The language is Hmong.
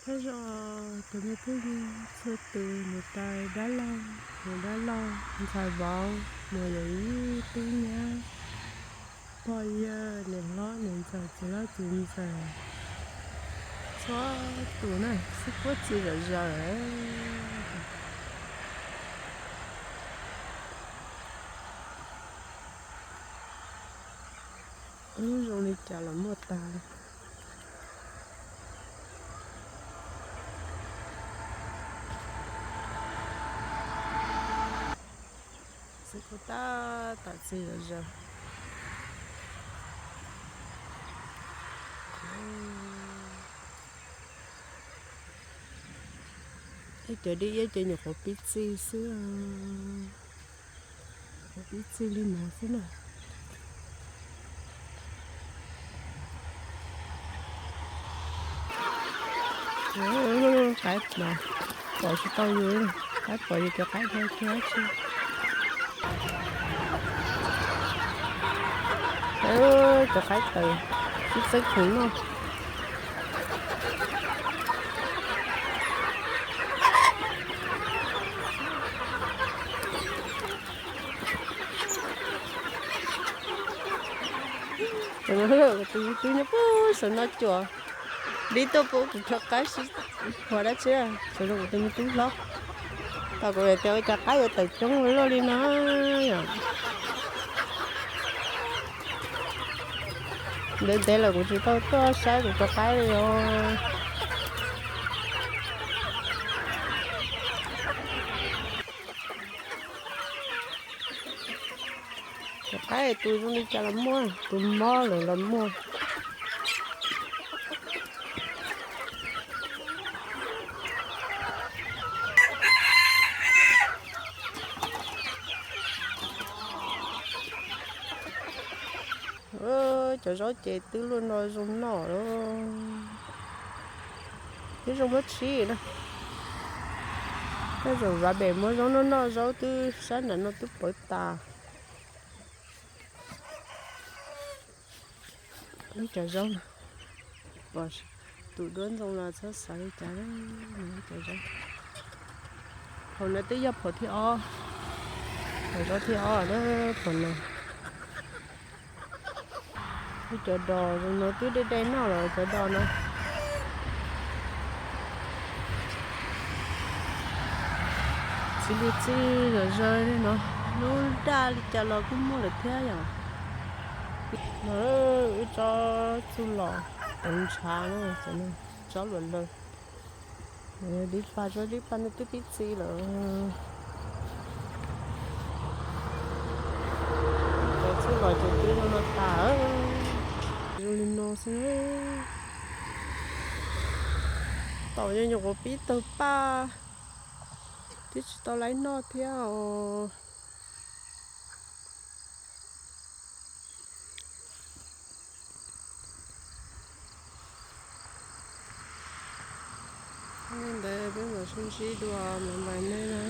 Nyob zoo cov me phooj ywg txhua tus, niam tais dab laug, niam dab laug, ntxhais vauv, muam yawm yij, tub nyab, pog yawg, niam hlob niam ntxawm, txiv hlob txiv ntxawm, txhua tus na, xib puab txi zom zaws. Lub zoo li cas los muaj tag li. Xib puab tab tom txi zom zaws. Ib cov dib iab ces nyuam qhuav pib txi xwb. Nyuam qhuav pib txi li no xwb na. Qaib no pom tsis tau yus, qaib pom yus cov qaib dhau kiag dab tsi. Cov qaib taws, tib txeeb khoom noj. Tus yus twb nyob puag saum no cuam, dib tuaj pub kuv rho qaib sib huam dab tsi, sawv rau kuv tus me tub hlob. Tau kuv tias ua cas qaib yuav tawm coob ua luaj li no yom. Ntev ntev lawm kuv tsis tau tuaj saib kuv cov qaib li os. Cov qaib tus zoo li cas los muaj, tus mob lawm los muaj. Cov zaub ces twb luaj no zoo noj lawm. Twb zoo muab tshib na. Tej zaum rabbit muab zaub noj noj zaub twb sab nram no twb pawv tas. Ib cov zaub no, pom tus duab ntxoo los txhob xav li cas. Cov zaub, phaum no twb yog phaum thib ob, phaum zaub thib ob na, phaum no. Ib cov dos zoo no twb deb deb noj lawm cov dos no. Txiv lws txij zom zaws li no, lub daj li cas los kuj muaj lawm thiab yom. No wb tsob txuj lom teev ntshav na, tsob luam lawg. Dib paj, tsob dib paj no twb pib txi lawm. Cov txuj lom ces twb zoo no tas, zoo li no xwb. Tom nyuam qhuav pib tawg paj, twb tsis tau laib noj thiab os. Li ntawd peb mam sib ntsib dua, bye bye nej na.